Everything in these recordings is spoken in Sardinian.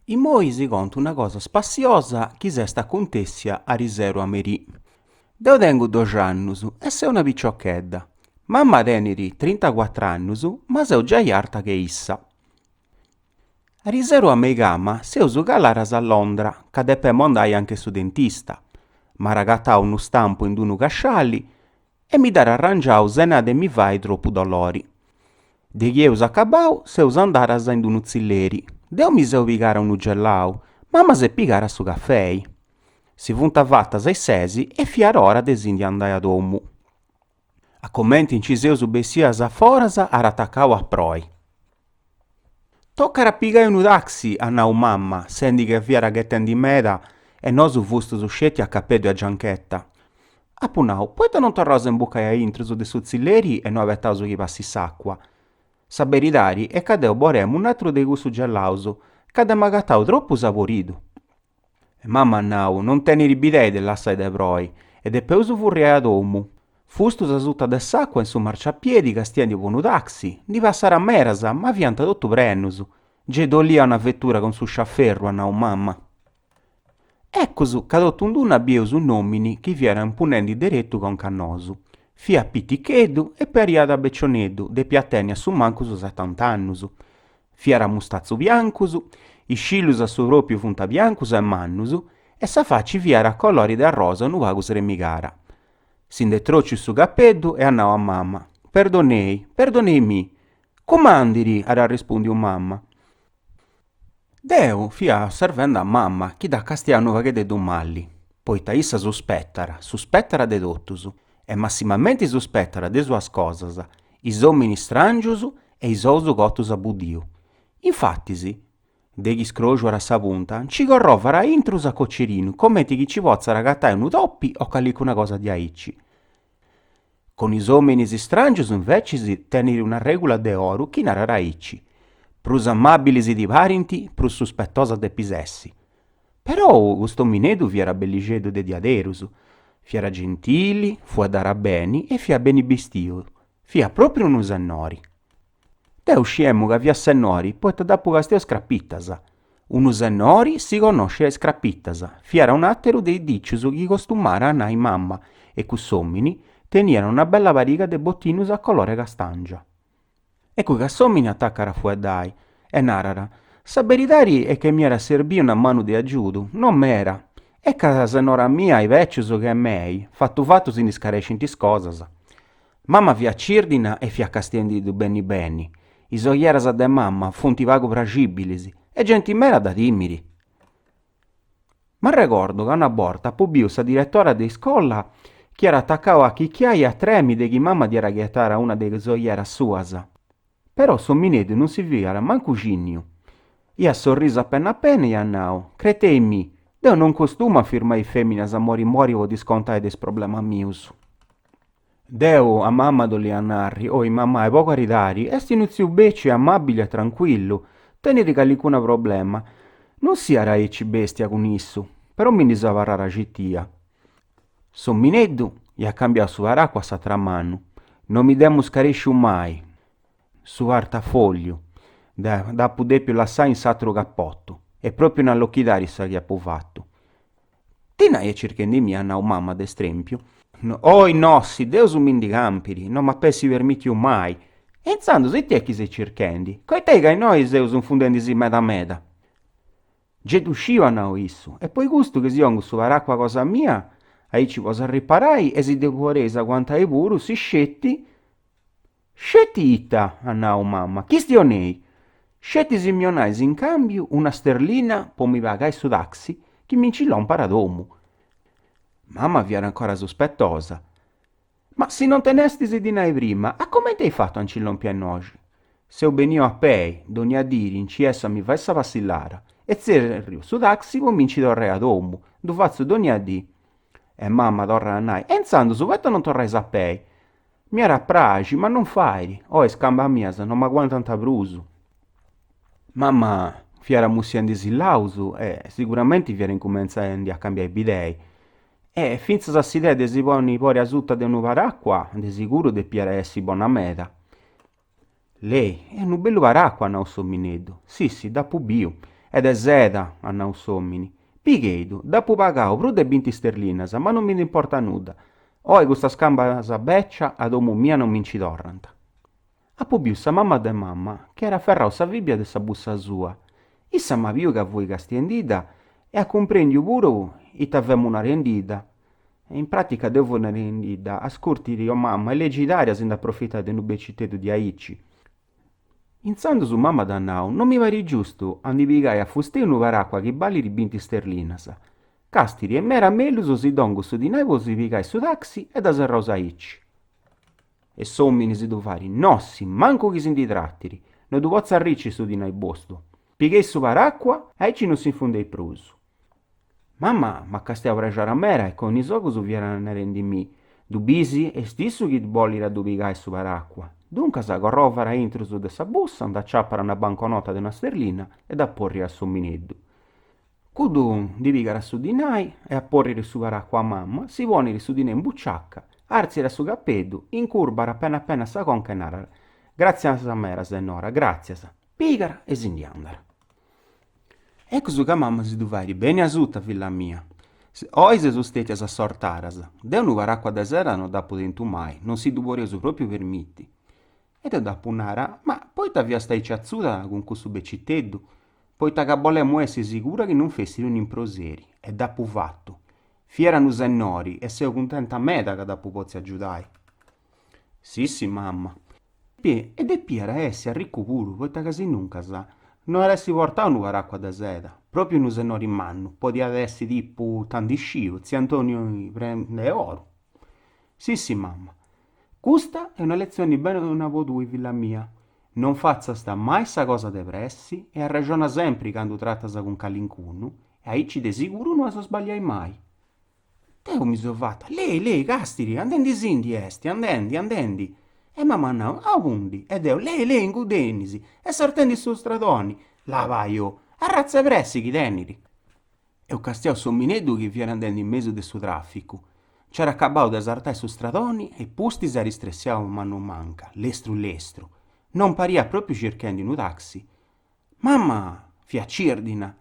Immoi si contu una cosa spassiosa chi s'est acuntèssia ariseru a merì. Deu tengu dox'annus e seu una piciochedda. Mamma tenit trintacuatr'annus ma seu giai arta che issa. Ariseru a meigama seus calaras a Londra ca depemu andai anche su dentista. M'at agatau unu stampu in d'unu casciali e mi dd'at arrangiau sena de mi fai tropu dolori. De chi eus acabau seus andaras in d'unu tzilleri, deu mi seu pigara unu gellau, mama s'est pigara su cafei. Si funt fatas is sesi e fiat ora de si ndi andai a domu. A comenti nci seus bessias a foras at atacau a proi. Tocat a pigai unu taxi, at nau mamma, sendi ca fiat ghetendi meda e nosu fustus sceti a capeddu e a giancheta. Apu nau, poita non torraus a imbucai a intrus de su tzilleri e no abetaus chi passit s'acua? Sa beridadi est ca deu boremu un'atru de cussus gellaus, ca dd'emu agatau tropu saboridu. E mamma at nau, non tenit bidei de lassai de proi e depeus furriai a domu. Fustus asuta de s'acua in su marciapiedi castiendi po unu taxi, ndi passara meras ma fiant totu prenus. Gei dd'oliat una vetura cun su sciaferru at nau mamma. Ecus ca totu in d'una bieus un'omini chi fiat impunnendi deretu conca a nosu. Fiat piticheddu e pariat becioneddu, depiat tenni a su mancu setant'annus. Fiat a mustatzus biancus, is cillus a su pròpiu funt biancus e mannus e sa faci fiat a colori de arrosa unu pagu sremigara. Si nd'est tròciu su capeddu e at nau a mama, Perdonei, perdonei-mì. Cumandiri, at arrespundiu mama. Deu fia osservendi a mama chi dda castiàt unu pagheddeddu mali, poita issa suspetara, suspetara de totus, e massimamenti suspetara de duas cosas, is ominis strangius e is ous cotus a buddiu. Infatis, de chi scroxu at sa punta, nci corrovat a intru sa cocerinu comenti chi nci potzat agatai unu topi o calicuna cosa diaici. Cun is ominis strangius invecis tenit una regula de oru chi narat aici, prus amabilis ti parint, prus suspetosa depis essi. Perou cust'omineddu fiat bellixeddu de diaderus, fiat gentili, fueddara beni e fiat beni bistiu, fiat propriu unu sennori. Deu sciemu ca fiat sennori poita dd'apu castiau is crapitas. Unu sennori si connoscit a is crapitas, fiat un'ateru de is dicius chi costumara a nai mamma e cuss'omini teniat una bella pariga de botinus a colore castangia. Eccu ca s'omini atacat a fueddai e narat, Sa beridadi est che m'iat a serbì una manu de agiudu, non mera, est ca sa sennora mia is becius che mei, fatu fatu si ndi scarescint is cosas. Mamma fiat cìrdina e fiat castiendi-ddu beni beni. Is oghieras de mamma funt pagu praxibilis e genti meda dda timit. M'arregordu ca una borta apu biu sa diretora de iscola chi iat atacau a chichiai e a tremi de chi mamma dd'iat ghetara una de is oghieras suas. Però s'omineddu non si fiat mancu cìnniu. Iat sorrisu apena apena e iat nau, Cretei-mì, deu non costumu a firmai is fèminas mori mori po ddis contai de is problemas mius. Deu a mamma dd'olia narri, Oi mamai, po caridadi, est unu tziu beciu e amabili e trancuillu, tenit calicuna problema, non siat aici bestia cun issu, però mi ndi seu abarrara citia. S'omineddu iat cambiau su paracua a s'atra manu, non mi dd'emu scaresciu mai, su partafògliu, dd'apu dèpiu lassai in s'atru capotu, est pròpiu una lochidadi sa chi apu fatu. Dinai est circhendi-mì at nau mamma de strèmpiu. Oi nossi, Deus mi ndi campit, no m'ap'essi permìtiu mai. E intzandus ita est chi seis circhendi? Coitei ca innoi seus infundendi-sì meda meda. Gei ddu sciu at nau issu, e po custu chi si 'ongu su paracua cosa mia, aici po s'arriparai e si ddu podeis aguantai puru si sceti Sceti ita? at nau mamma. Chistionei! Sceti si mi 'onais in càmbiu una sterlina po mi pagai su taxi chi mi nci lompat a domu. Mamma fiat ancora suspetosa. Ma si non tenestis dinai prima, a comenti eis fatu a nci lompi a innoxi? Seu beniu a pei, dònnia diri nci essu a mi fai sa passillara e tzerriu su taxi po mi nci torrai a domu, ddu fatzu dònnia dì. E mamma torrat a nai, E intzandus poita non torrais a pei? M'iat a praxi, ma non fait, oi is cambas mias non m'aguantant prus. Mamma fiat mussiendisi is laus e siguramenti fiat incumentzendi a cambiai bidei. E fintzas s'idea de si ponni pori asuta de unu paracua de siguru depiat essi bona meda. Lei, est unu bellu paracua at nau s'omineddu. Sissi, dd'apu biu. Est de seda, at nau s'omini. Pigheidu, dd'apu pagau prus de binti sterlinas, ma non mi nd'importat nudda. Oi custas cambas bècias a domu mia non mi nci torrant. Apu biu sa mama de mama chi at aferrau sa fibia de sa bussa sua. Issa m'at biu ca fui castiendidda e at cumprendiu puru ita femu narendidda. In pratica deu fui narendidda, ascurtiri o mama, est legidari a si nd'aprofitai de unu beciteddu diaici. Intzandus mama dd'at nau, non mi parit giustu a ndi pigai a fustei unu paracua chi balit binti sterlinas. Castiri est mera mellus si dongu su dinai po si pigai su taxi e dda serraus aici. E s'omini si ddu fait, nossi, mancu chi si ndi tratiri, no ddu potzu arrici su dinai bostu. Pighei su paracua, aici non s'infundeis prus. Mama m'at castiau prexara mera e cun is ogus fiat narendimì, Ddu bisi, est issu chi bolit a ddu pigai su paracua. Duncas corrovat a intrus de sa bussa, nd'aciapat una banconota de una sterlina e dd'aporrit a s'omineddu. Cuddu ndi pigat su dinai e aporrit su paracua a mama, si ponit su dinai in buciaca, artziat su capeddu, incurbat apena apena sa conca e narat, Gràtzias mera, sennora, gràtzias. Pigat e si ndi andat. Ecus ca mama si ddu fait, Beni asuta, filla mia. Oi seus stètias assortadas. Deu unu paracua de seda no dd'apu tentu mai, non si ddu podeus pròpriu permiti. E deu dd'apu nara, Ma poita fiast aici atzuda cun cussu beciteddu? Poita ca bolemu essi sigura chi non fessit un'improseri, e dd'apu fatu. Fiat unu sennori e seu cuntenta meda ca dd'apu pòtziu agiudai. Sissi, mamma. E depiat essi arricu puru, poita ca sinuncas no at essi portau unu paracua de seda. Pròpriu unu sennori mannu, podiat essi tipu, ita ndi sciu, tziu Antoni Prend'e Oru. Sissi, mamma. Custa est una letzioni bona po tui, filla mia. Non fatzast mai sa cosa de pressi e arrexona sempri candu tratas cun calincunu e aici de siguru no as a sballiai mai. Deu mi seu fata, lei, lei, castiri, andendisindi est, andendi, andendi. E mama at nau, aundi? E deu, lei, lei, ingudenis, est sartendi su stradoni. Labai, oh, arratza 'e pressi chi tenit. Eus castiau s'omineddu chi fiat andendi in mesu de su tràficu. Nc'at acabau de sartai su stradoni e pustis at istresiau a manu manca, lestru lestru. Non pariat pròpiu circhendi unu taxi. Mama! Fiat cìrdina,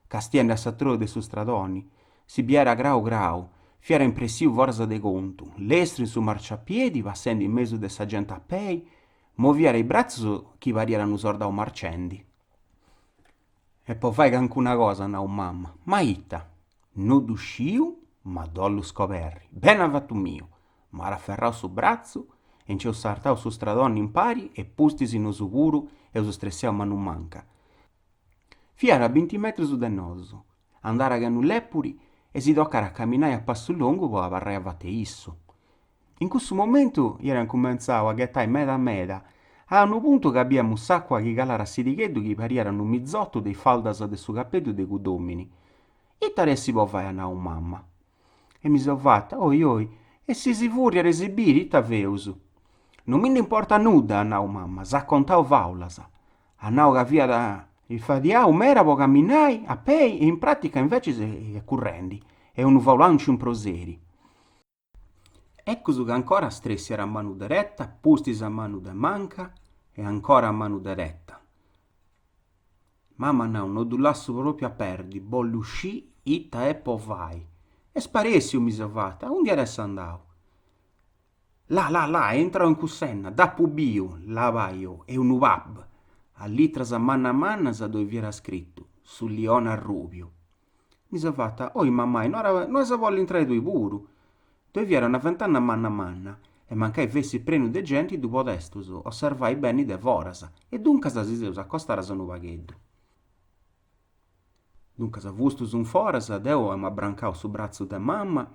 castiendi a s'atrou de su stradoni. Si biiat grau grau. Fiat impressiu foras de contu. Lestru in su marciapiedi, passendi in mesu de sa genti a pei, moviat is bratzus chi pariat unu sordau marcendi. E po fai cancuna cosa at nau mama. Ma ita? No ddu sciu, ma dd'ollu scoberri. Beni avatu miu. M'at aferrau su bratzu e nc'eus sartau su stradoni impari e pustis nosu puru eus stresiau a manu manca. Fiat a binti metrus de nosu. Andàt che unu lèpuri e si tocat a caminai a passu longu po abarrai avatu 'e issu. In cussu momentu iat incumentzau a ghetai meda meda, a unu puntu ca biamus s'àcua chi calàt a sirigheddu chi pariat unu mizotu de is faldas de su capeddu de cudd'òmini. Ita at essi po fai at nau mama. E mi seu fata, oi oi, e si si furriat e si biri, ita feus? Non mi nd'importat nudda at nau mama, s'at contau faulas. At nau ca fiat fadiau meda po caminai a pei e in pratica invecis est currendi, est unu faulanciu improseri. Ecus ca ancora stresiat a manu dereta, pustis a manu de manca e ancora a manu dereta. Mama at nau, no ddu lassu propriu a perdi, bollu scì ita est po fai. Est sparèssiu, mi seu fata, aundi at essi andau? Là, là, là, est intrau in cuss'enna, dd'apu biu, labai oh, est unu pub. A litras mannas mannas ddoi fiat scritu, Su Lioni Arrubiu. Mi seu fata, oi mamai, no no as a bolli intrai tui puru? Ddoi fiat una ventana manna manna e mancai fessit prenu de genti ddu podestus osservai beni de foras e duncas si seus acostadas unu pagheddu. Duncas fustus in foras, deu emu abrancau su bratzu de mama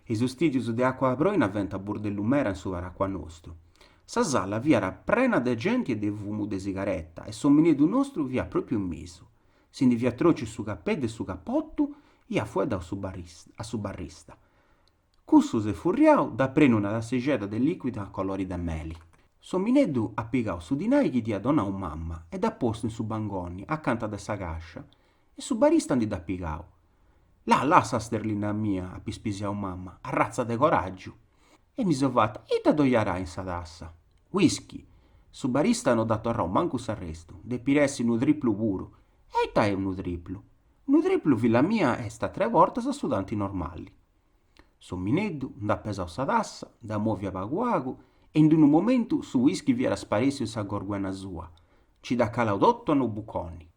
e is stìddius de acua proina fent burdellu meda in su paracua nostru. Sa sala fiat prena de genti e de fumu de sigareta e s'omineddu nostru fiat pròpiu in mesu. Si ndi fiat tròciu su capeddu e su capotu, iat fueddau su a su barrista. Cussu s'est furriau, dd'at prenu una tassixedda de lìcuidu a colori de meli. S'omineddu at pigau su dinai chi dd'iat donau mamma e dd'at postu in su bangoni acanta de sa càscia e su barista ndi dd'at pigau. Là, là sa sterlina mia, at pispisiau mamma, arratza de coràgiu! E mi seu fata, ita ddoi at in sa tassa? Whisky! Su barista no dd'at torrau mancu s'arrestu, depit essi unu triplu puru. E ita est unu triplu? Unu triplu, filla mia, est a tre bortas su tanti normali. S'omineddu nd'at pesau sa tassa, dd'at mòvia pagu pagu e in d'unu momentu su whisky fiat sparèssiu in sa gorguena sua. Nci dd'at calau totu a unu buconi.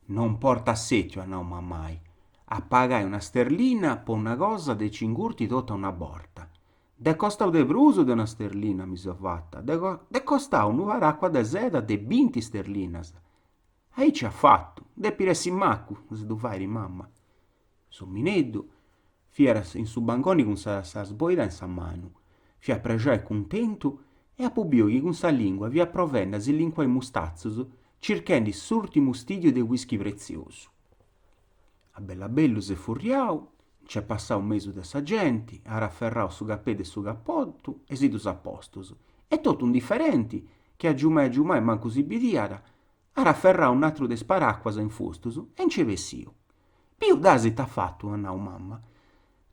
Non portat sètiu, at nau mamai, a pagai una sterlina po una cosa de nci ingurti totu a una borta. Dd'est costau de prus de una sterlina, mi seu fata, dd'est costau unu paracua de seda de binti sterlinas. Aici at fatu, depit essi macu, si ddu fait mama. S'omineddu fiat in su banconi cun sa tassa sboida in sa manu, fiat prexau e cuntentu e apu biu chi cun sa lingua fiat provendi a si lincuai is mustatzus circhendi s'urtimu stìddiu de whisky pretziosu. A bellu a bellu s'est furriau, nc'est passau in mesu de sa genti, at aferrau su capeddu e su capotu e si ddus at postus, e totu indiferenti, chi agiumai agiumai mancu si bidiat, at aferrau un'atru de is paràcuas infustus e nc'est bessiu. Biu dd'as ita at fatu, at nau mamma.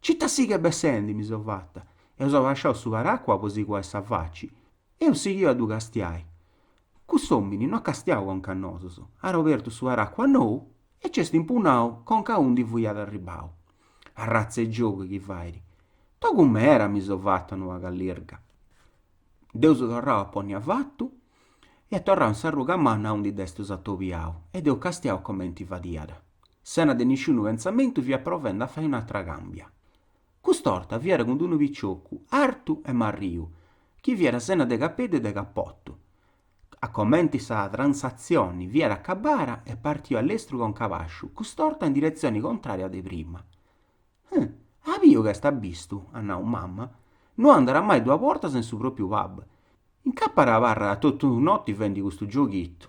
Cita si ch'est bessendi, mi seu fata. Eus abasciau su paràcua po si cuai sa faci. Eus sighiu a ddu castiai. Cuss'òmini no at castiau conca a nosus, at obertu su paràcua nou e nc'est impunau conca aundi fuiat arribau. Arratza 'e giogu chi fait. Togu meda mi seu fata unu pagu allirga. Dd'eus torrau a ponni avatu e torrau in s'arruga manna aundi dd'estus atobiau e dd'eus castiau comenti fadiat. Sena de nisciunu pentzamentu fiat provendi a fai un'atra càmbia. Cust'orta fiat cun d'unu piciocu artu e marriu chi fiat sena de capeddu e de capotu. A comenti sa transatzioni fiat acabara est partiu a lestru conca a basciu, cust'orta in diretzioni contrària de prima. Eh, as biu ca est abistu, at nau mama, no andat mai duas bortas in su pròpiu pub. Incapas abarrat totu noti fendi custu gioghitu.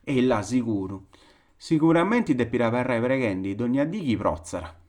E là, siguru. Siguramenti depit abarrai preghendi dònnia dì chi protzat.